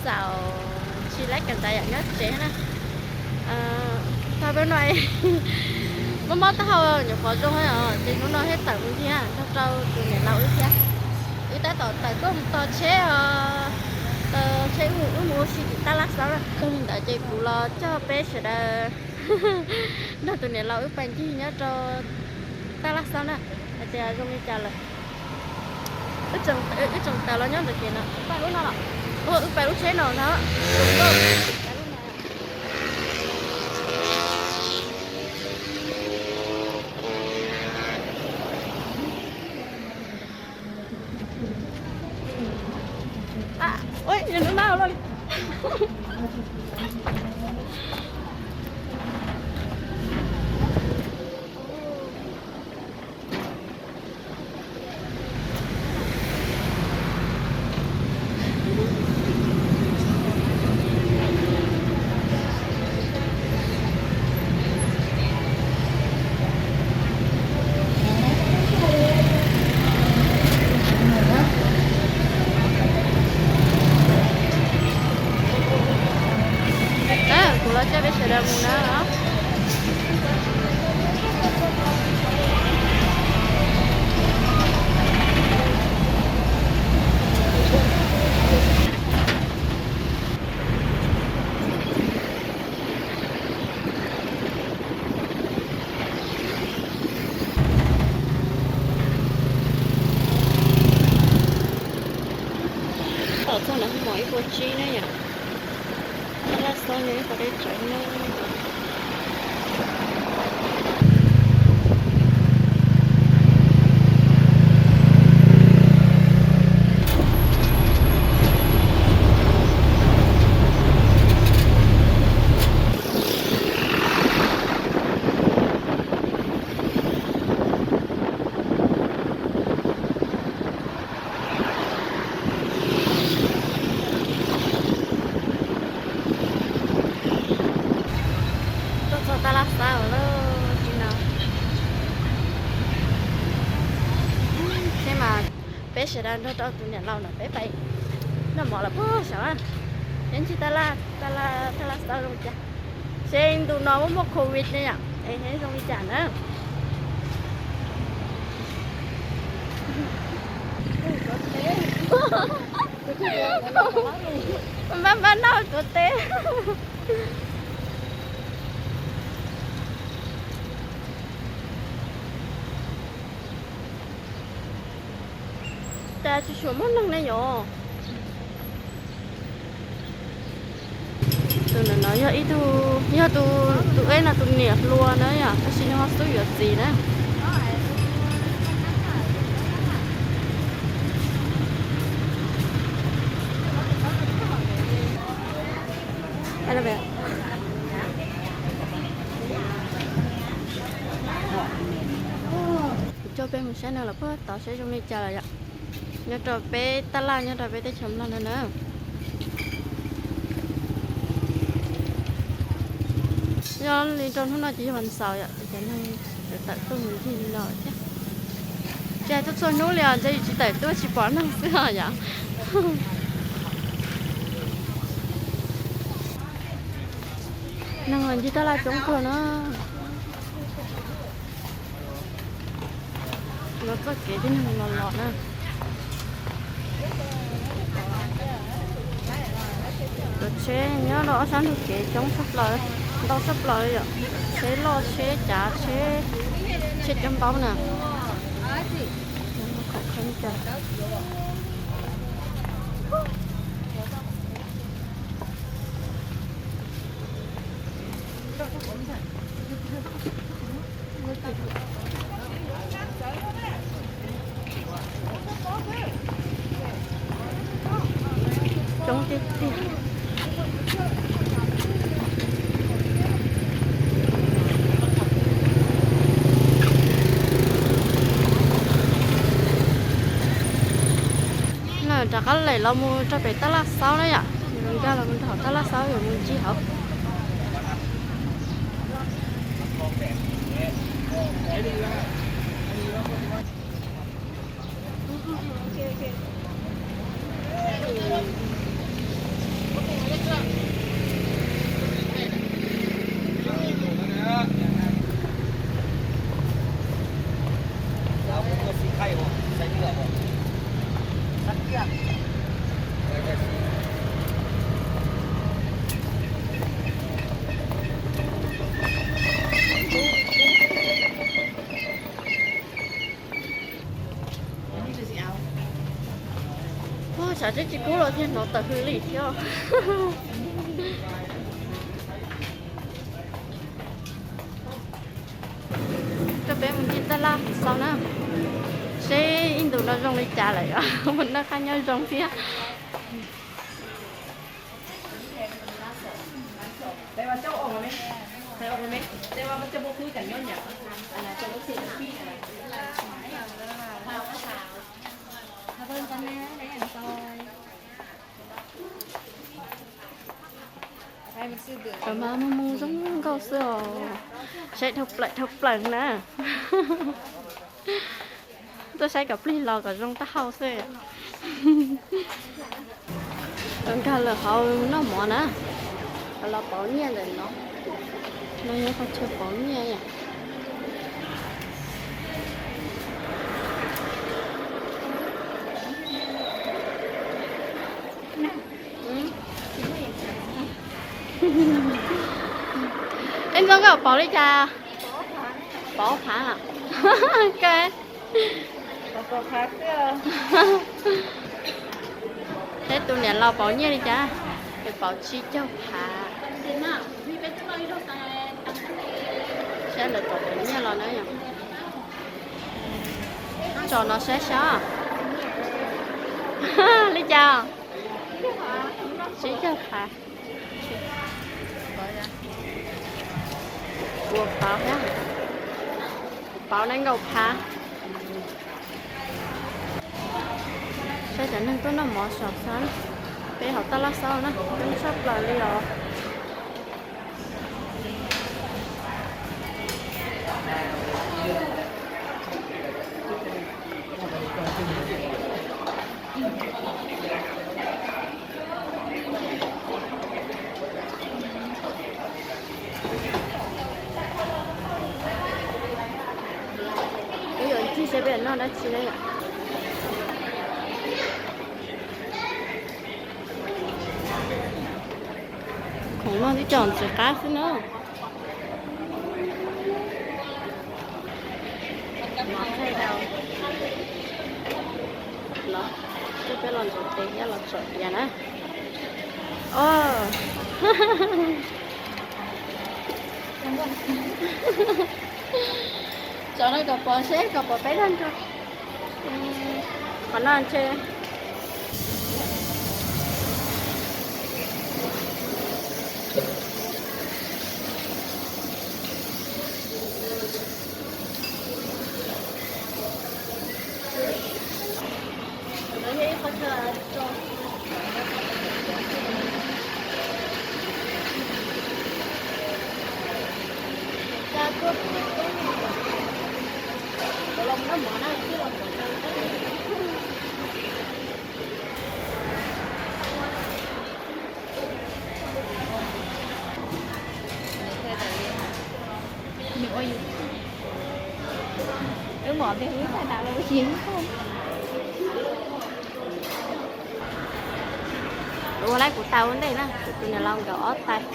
Xaus tsis laib kawm ntawv yam nyob tsev na. Tag peb no mob mob taub hau nyuam qhuav zoo os, ces hnub no thiaj tawm mus ncig nrog rau tus niam laus wb thiab. Wb tab tom tawm tuaj mus tos tsheb os, tos tsheb wb mus ua si tim Taj Laj Xaub na. Tag li ntawd ces kuv los coj peb sawv daws nrog tus niam laus wb pais ncig nyob rau Taj Laj Xaub na, hais tias zoo li cas lawm. Wb tseem tawm los nyob ntawm kev no, wb pais lub no los, wb pais lub tsheb no ntag. Kuv los coj peb sawv daws mus na. Tom txog ntawd mos ib puas tsib ne yom. Laj Xaub nyob ib qho deb tsawv na. Tuaj txog Taj Laj Xaub lawm no. Thiab mas peb sawv daws nrog rau tus niam laus no peb pais noj mov lawm puag saud. Peb ncig Taj Laj, Taj Laj Xaub zoo cas, seb ntu no muaj muaj covid ne yom, es zoo li cas na. Npaj npaj noj tuav teb. Cas tsis tshua muaj neeg ne yom. Tus no yog ib tug, yog tus, tus eb no tus niam hluas na yom, tab sis nws ho xub yuav txiv na. Kuv coj peb mus saib no los puag tod seb zoo li cas lawm yom. Nyob rau peb Taj Laj, nyob rau peb teb chaws Nplog no na. Yog li rau hnub no ces yog vas xaum yom, ces cov neeg tawm tuaj mus ncig li no thiab. Ces tuaj txhua hnub li os, ntshe yus tsis tawm tuaj tsis pom neeg xwb os yom. Neeg los ncig Taj Laj coob kawg na. Los txoj kev tib neeg los los na. Cov tsheb nyob rau ob sab ntug kev coob tshaj plaws, ntau tshaj plaws yom. Tsheb loj, tsheb cav, tsheb, tsheb cov npaub na. Coob tiag tiag. No rov qab lem los mus rau pem Taj Laj Xaub na yom, nkag los mus rau hauv Taj Laj Xaub yuav mus ncig hauv. Kub los thiaj hnov tawm hws li thiab. Rau peb mus ncig taj laj xaus na, seb ib ntus no zoo li cas lawm, mus noj qab nyob zoo thiab. Cov mas mus mus zoo nkauj xwb os. Saib dhau plaws dhau plaws na. Tuaj saib kom plig los kom zoo taub hau xwb. Nkag lawm hauv noj mov na, los pauv nyiaj ntawm no. No yog qhov chaw pauv nyiaj. Ej, Ntxoov, koj pauv li cas? Pauv phav. Saib tus niam laus pauv nyiaj li cas, nws pauv tsib caug phav. Saib lawv pauv nyiaj los na yom. Tso no saib saib. Li cas? Tsib caug phav. Kuv pauv thiab, kuv pauv nees nkaum phav. Saib cov neeg tuaj noj mov saum xab, peb hauv taj laj xaub na, coob tshaj plaws li os. Wb yuav ncig seb peb noj dab tsi na yom. Khoom no twb tseem ntxim qab xwb na. Los, peb los ntxuav tes thiab los tsom diav na. Os, tsom no kom pom seb kom pom peb tag nrho. Qhov no ntshe Ua lawm kuv tau ua ntej na, tus niam laus nkawd ob tais.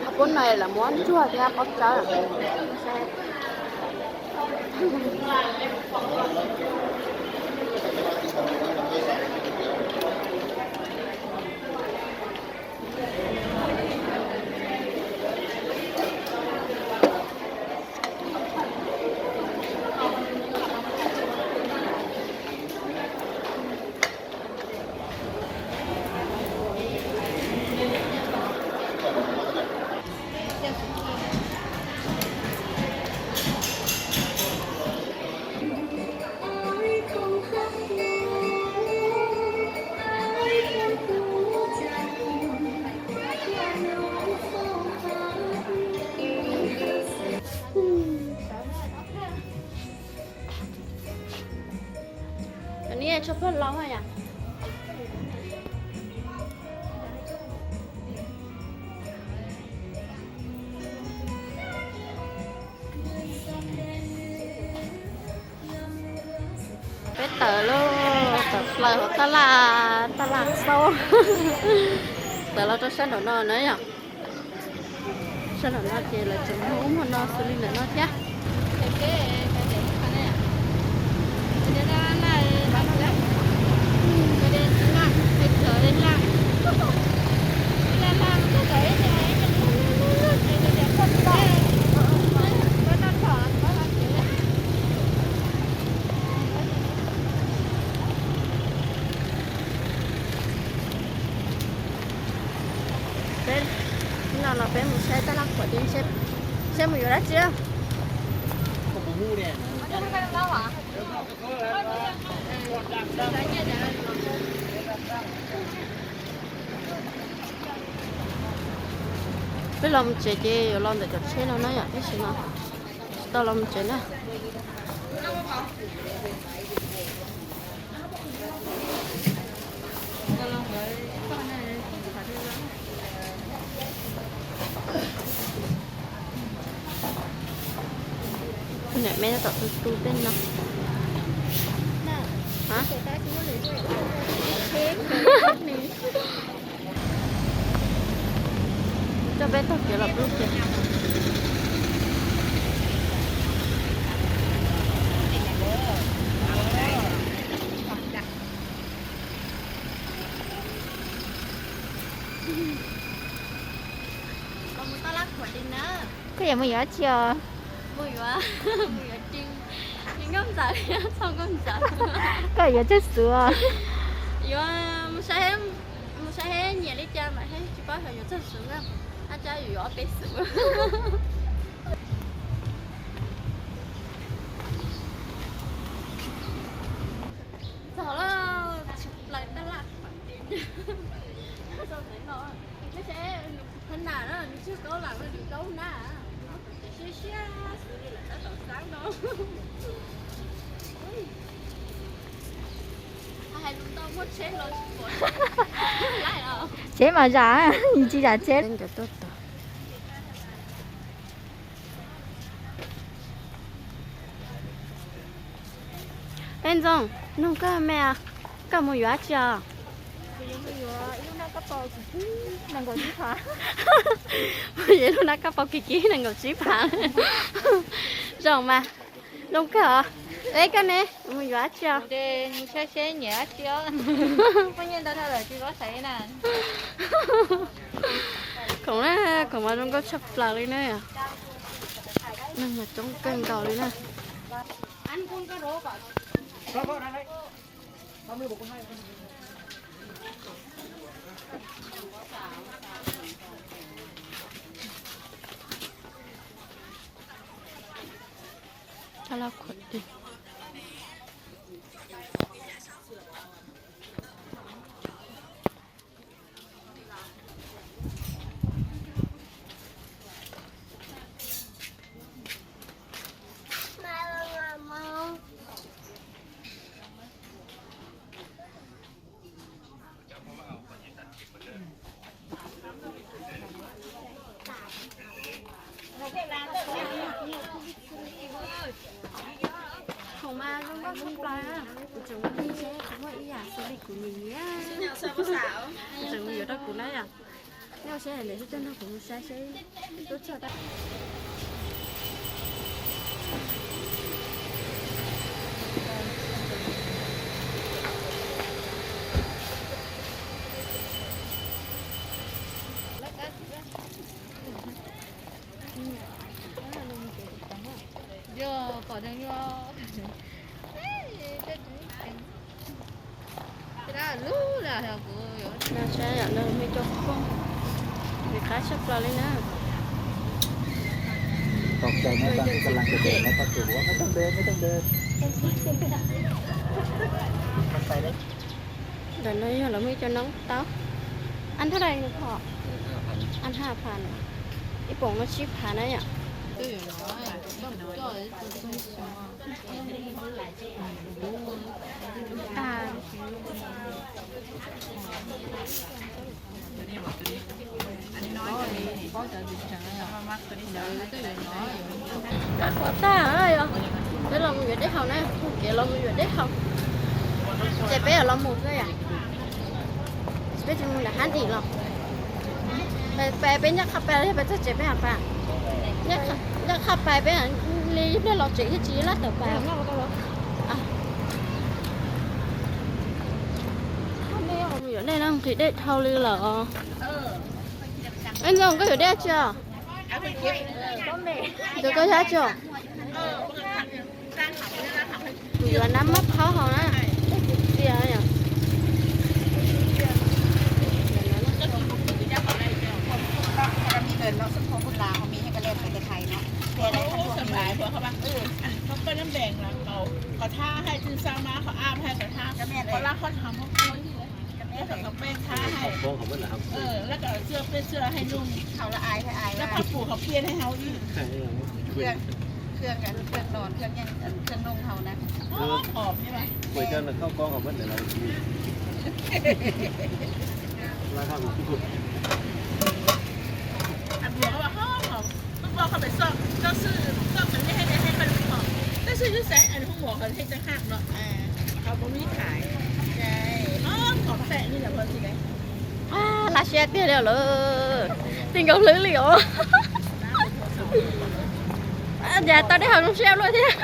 Qhov pub no lawv muab ntsuag thiab qaub tsawb. Cov ni tshuaj pheej laus yom. Peb tawm lauj, tawm plaws hauv tab laj, tab laj xaub. Tawm los rau sab nraum no na yom. Sab nraum no ces lawv tseem muag ub muag no xws li ntawm no thiab. Peb, no los peb mus saib tab laj khuam di seb mus yuav dab tsi. Peb los mus tsev ces yuav los ntawm cov tsheb no na yom, tab sis mas tsis tau los mus tsev na. Niam me tab tom tu tu tej no. Coj peb taug kev los pub kiag. Koj yuav mus yuav dab tsi os? Mus yuav, mus yuav ris, ris nkauj ntxawm, txog nkauj ntxawm. Koj yuav txog xuv os? Yuav mus saib, mus saib nyiam li cas mas tsis paub xyov yuav txog xuv na. Haj tsa yuav yuav ob peb xuv. Txog lawm, tsis plaws tab laj. Nws seb nws pheej nam na, nws tswj kaub lam nws kaub na. Siab siab xws li lawv tab tom xab no. Hais lus ntau muaj tsheb los tsis pom. Tsheb mas zam, tsis zam tsheb. Peb Ntxoog, nug koj me, koj mus yuav dab tsi os? Mus yuav lub nab kab pau kis kis nees nkaum tsib phav. Zoo mas, zoo kawg os. Es koj ne, mus yuav dab tsi os? Khoom na, khoom mas zoo nkauj tshaj plaws li na. Neeg mas coob kawg nkaus li na. Khoom mas zoo nkauj tshaj plaws na. Kuv tseem mus ncig seb puas muaj ib yam xws li kuv nyiam nyiam. Tseem mus yuav rau kuv na yom. Nyob seb lawv sib cog nrog kuv mus saib seb tub tshaj tau. Yog pom neeg yuav. No saib yom, no me cov phooj ywg qab tshaj plaws li na. Ntawm no yog lawv muaj ib co noob taub. Ăn thaj dai nws phom? Ăn ha phav, ib poom no tsib phav na yom. Lub tag Qab qhuav tag yog, peb los mus yuav dej haus na, mus kev los mus yuav dej haus. Ces peb los mus xwb yom. Peb tsis mus nram hab dim los. Peb, peb nyob qhab pais los yog peb txog tsev peb ha pais? Nyob qhab pais peb li ib pliag los tsev thiaj tsis laj tawm pais. Yuav dej no nqhis dej dhau li lawm. Ntxoog, koj yuav dej tsi os? Tus koj yab tsi os? Kuv yuav nab mab qhaub haus na, dej txias txias yom. Laj siab tiag li lawm, ti nkaus hlwb li os. Cas tau dej haus zoo siab luaj thiab.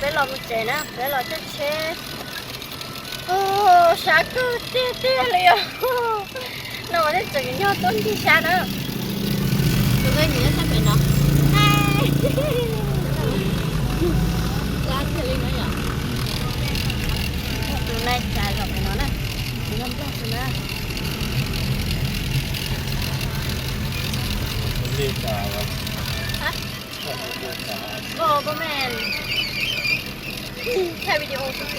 Peb los mus tsev na, peb los caij tsheb. Sab kawg tiag tiag li os. No mas nej tseem nyog tuaj ncig sab na. Tus koj nyiam sab pem no. Sab tiag li no yom. Tus nai cas zom pem no na. Tus nai nplog xwb na. Koj, koj me thaij video xwb.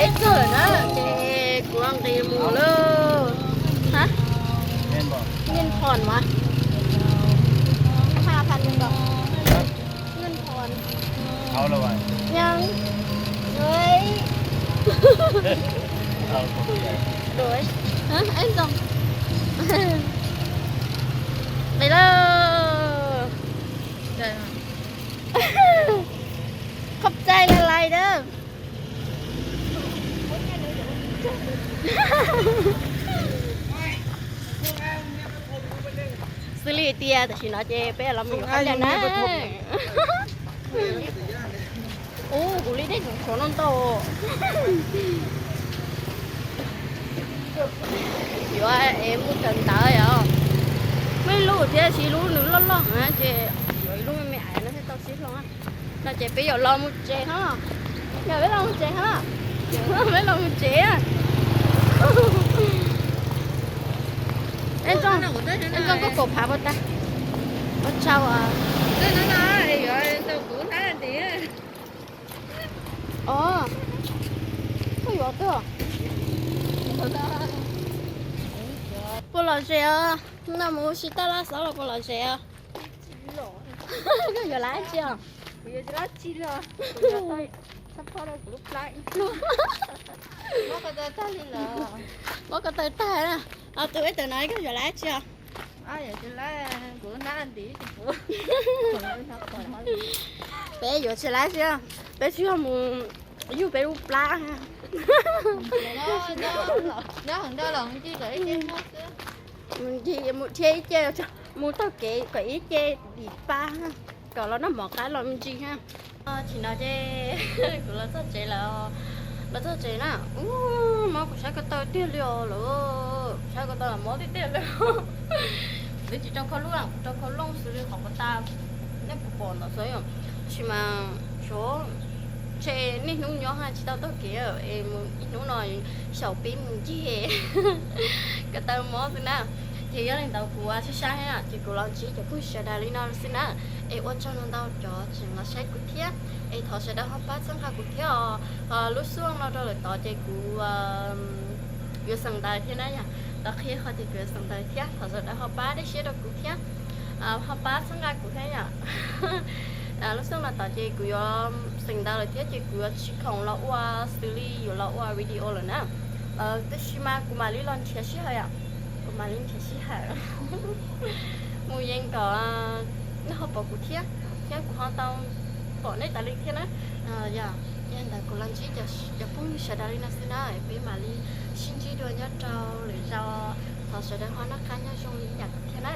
Peb txog lawm na, ces kuv nqis mus lawm. Ha? Nyiaj phom mas. Nyiaj phom. Nyeej. Đuổi. Hả? Em không? Đi đâu? Khóc chay la lais đó. Xws li tias tam sim no ces peb los mus yuav qab lia na. Ub, kuv li dej tseem tshuav no ntau. Yuav es mus kawm ntawv os. Muaj ib lub thiab, tab sis lub nws loj loj heev ces yuav ib lub me me aiv no thiaj tau sib hloov. No ces peb yuav los mus tsev hos. Yog peb los mus tsev hos. Peb los mus tsev. Ej Ntxoog, koj kaum phav puas tag? Ua tsaug. Os, koj yuav twg? Puas lom zem os? No mus ua si taj laj xov los puas lom zem os? Koj yuav lab tsi os? Muab ko taw tag na. Tus eb tawm no koj yuav lab tsi os? Peb yuav tsis lab tsi, peb tsis yog mus yug peb lub plab. Mus ncig mus dhia ib ce, mus taug kev kom ib ce dim pab, kom los noj mov qab los me ntsis ha. Tam sim no ces kuv los txog tsev lawm, los txog tsev na. Ub, mob kuv sab ko taw tiag li os lawm, sab ko taw mob tiag tiag li. Twb tsis rau khau lub, kuv rau khau looj xws li qhov ko taw nej puas pom ntawd xwb. Tab sis mas xyov ntshe niaj hnub nyob ha tsis tau taug kev es mus ib hnub no xyaum peb mus ncig ko taw mob xwb na. Ces yog li ntawd kuv sab sab thiab ces kuv los ntsib cov phooj ywg sawv daws li no xwb na. Es ua tsaug ntau ntau cov tseem los saib kuv thiab. Es thov sawv daws ho pab txhawb nqa kuv thiab os. Lub xub no rau lawm tod ces kuv yuav xeem ntawv thiab na yom. Tau qhia qhov tias kuv yuav xeem ntawv thiab, thov sawv daws ho pab dej siab rau kuv thiab, ho pab txhawb nqa kuv thiab yom. Lub xub no tod ces kuv yuav xeem ntawv lawm thiab ces kuv yuav tsis khoom los ua, xws li yuav los ua video lawm na. Tab sis mas kuv mam li los nrhiav sij hawm yom. Kuv mam li nrhiav sij hawm mus yees kom nej ho pom kuv thiab, thiab kuv ho tau pom nej tas li thiab na. Yog li ntawd kuv los ntsib cov phooj ywg sawv daws li no xwb na, peb mam li sib ntsib dua nyob rau lwm zaus. Thov sawv daws ho noj qab nyob zoo li ib yam kuv thiab na.